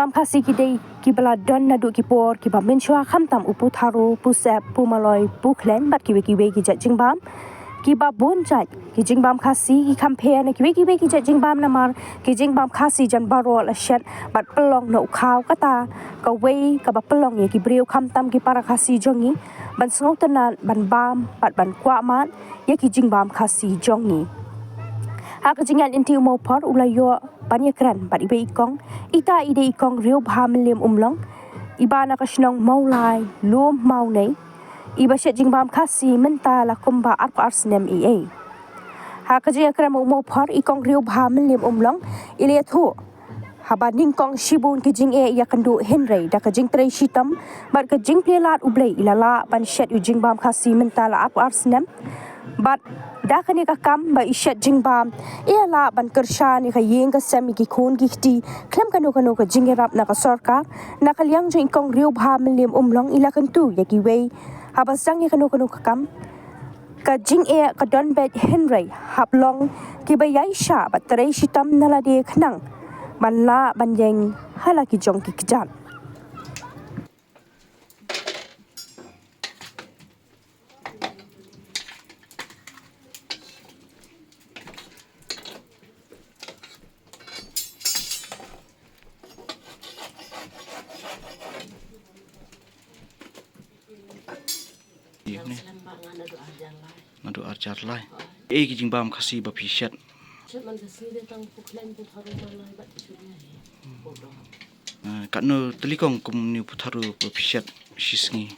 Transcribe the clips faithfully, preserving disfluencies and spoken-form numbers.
Jingbam Khasi ki dei kiba la don naduh ki por kiba mynshuwa, khamtam u putharo, pusep, pumaloi, pukhleiñ bad kiwei kiwei ki jait jingbam kiba bun jait. Ki jingbam Khasi ki kham pher na kiwei kiwei ki jait jingbam namar ki jingbam Khasi jan baroh la shet bad pynlong na u khaw, kata kawei kaba pynlong ïa ki briew khamtam ki para Khasi jong ngi ban sngewtynnat ban bam bad ban kwah mad ïa ki jingbam Khasi jong ngi. Ha ka jingïaid lynti u Mawphor u la ïoh ban ïakren bad iwei i kong, ita i dei i kong Riewbha Mylliem Umlong, iba na ka shnong Mawlai, Lum Mawnei, iba shet jingbam Khasi mynta la kumba arphew ar snem eiei. Ha ka jingïakren u Mawphor, i kong Riewbha Mylliem Umlong i la ïathuh, haba nyngkong shibun ki jingeh ïakynduh, hynrei da ka jingtrei shitom bad ka jingplie lad U Blei i la lah ban shet u jingbam Khasi mynta la arphew ar snem. Bad da kane ka kam ba i shet jingbam, i la lah ban kyrshan ïa ka ïing ka sem, ïa ki khun ki kti khlem kano kano ka jingïarap na ka sorkar. Na ka liang jong i kong Riewbha Mylliem Umlong i la kyntu ïa kiwei, haba sdang ïa kano kano ka kam, ka jingeh ka don beit, hynrei hap long kiba ïaishah bad trei shitom na lade khnang ban lah ban ïeng ha la ki jong ki kjat. Ïa, ni. Naduh arjar lai. Ei ki jingbam Khasi ba phi shet? Ah, katno tylli kong kumne u putharo ba phi shet shisngi?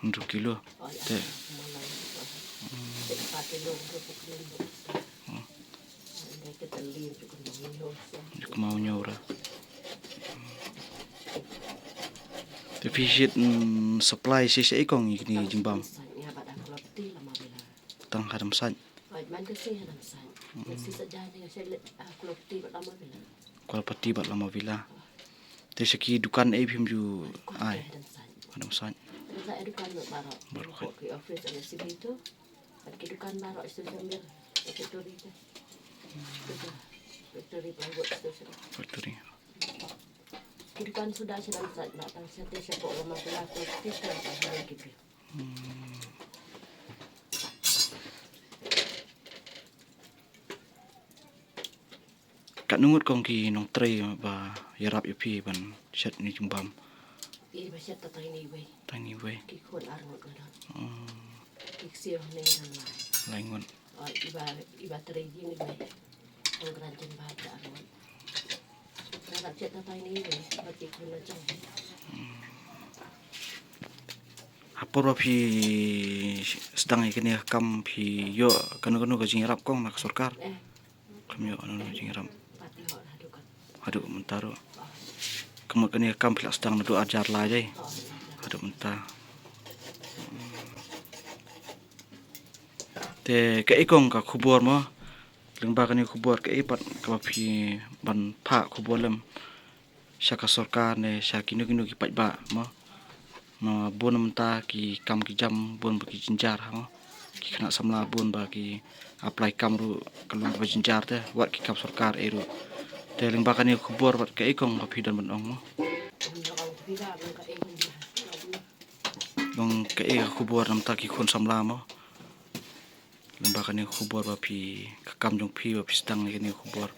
Hynriew kilo. Te. Hmm. Ju kynmaw ñiew ra. Te phi shet, mm, supply shisha i kong ïa kine jingbam? Tang hadam sait. Kwalpati bad Lamavila. Te sha ki dukan ei phim ju ai? Hadam sait. Baroh. Ki dukan baroh sha sha Mir, factory te. Factory plywood te sha. Factory. Ki dukan suda sha dang sait, ba tang sha te sha pok lama pula ko ti ta ba ha ki briew. Hmm. Katno ngut kong ki nongtrei ba ïarap ïa phi ban shet ne jingbam? Ki ba shet ta tang ine iwei. Tang ine iwei. Ki khun ar ngut ka don. Hmm. Ki ksiew ne don lai. Lai ngut. Oh, iba, iba trei ine iwei. Kong Kran Jingbam ta ar ngut. Ka rat shet ta tang ine iwei. Ba ki khun la jong. Hmm. Ha por ba phi sdang ïa kane ka kam phi ïoh kano kano ka jingïarap kong na ka sorkar? Eh. Kam ïoh kano kano jingïarap haduh mynta ruh. Ka mut kane ka kam phi la sdang naduh arjar lai dei haduh mynta. Te kaei kong ka khubor mo, lyngba kane ka khubor kaei pat kaba phi ban phah khubor lem sha ka sorkar ne sha kino kino ki paidbah mo? Mo bun mynta ki kam ki jam bun ba ki jynjar ha mo. Ki khynnah samla bun ba ki apply kam ruh ka long kaba jynjar te wat ki kam sorkar ei ruh. Te lyngba kane ka khubor wat kaei kong ba phi don ban ong mo? Long kaei ka khubor na bynta ki khun samla mo? Lyngba kane ka khubor ba phi, ka kam jong phi ba phi sdang ïa kane ka khubor.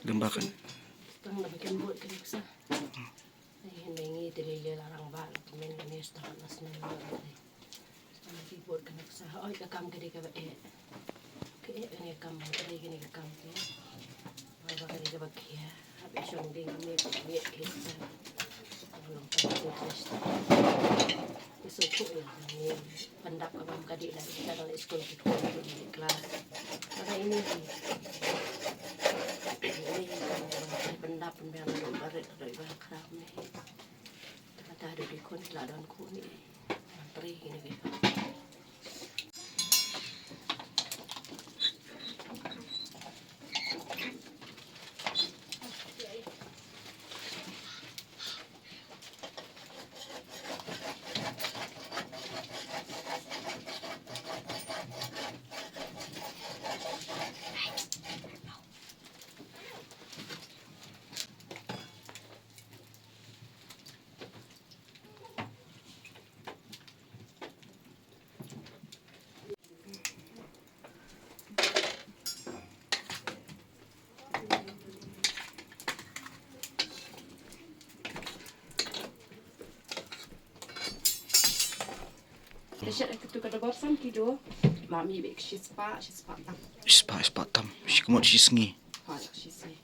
Lyngba kane. Tang da ba kin bud kane ka sa. Ai, hynrei ngi te lei lei la rangbah la kmen kane start last nine month. Tang da ki bud kane ka sa. Oi, ka kam ka dei kaba eh. Ka eh kane ka kam, ka dei kane ka kam ka. Ba kane kaba khia. Hap ïa shong ding ka miet, ka miet ka sa. Ka long ka miet ka sa. Ka sa ka ïa kane. Pyndap ka bam ka dih la ka dang leit skul ki khun ki dih klas. Ka dei ine hi. Ine hi ka dei pyndap pynbiang ka dih barit ka dih ba khraw ne. Kata dei ki khun ki la don khun ne. Trei ine hi. Te shet ka tu ka da bor san kilo. La mi bek shi spah, shi spah tam. Shi spah, shi spah tam. Shi kamot shi sngi. Ha, shi sngi.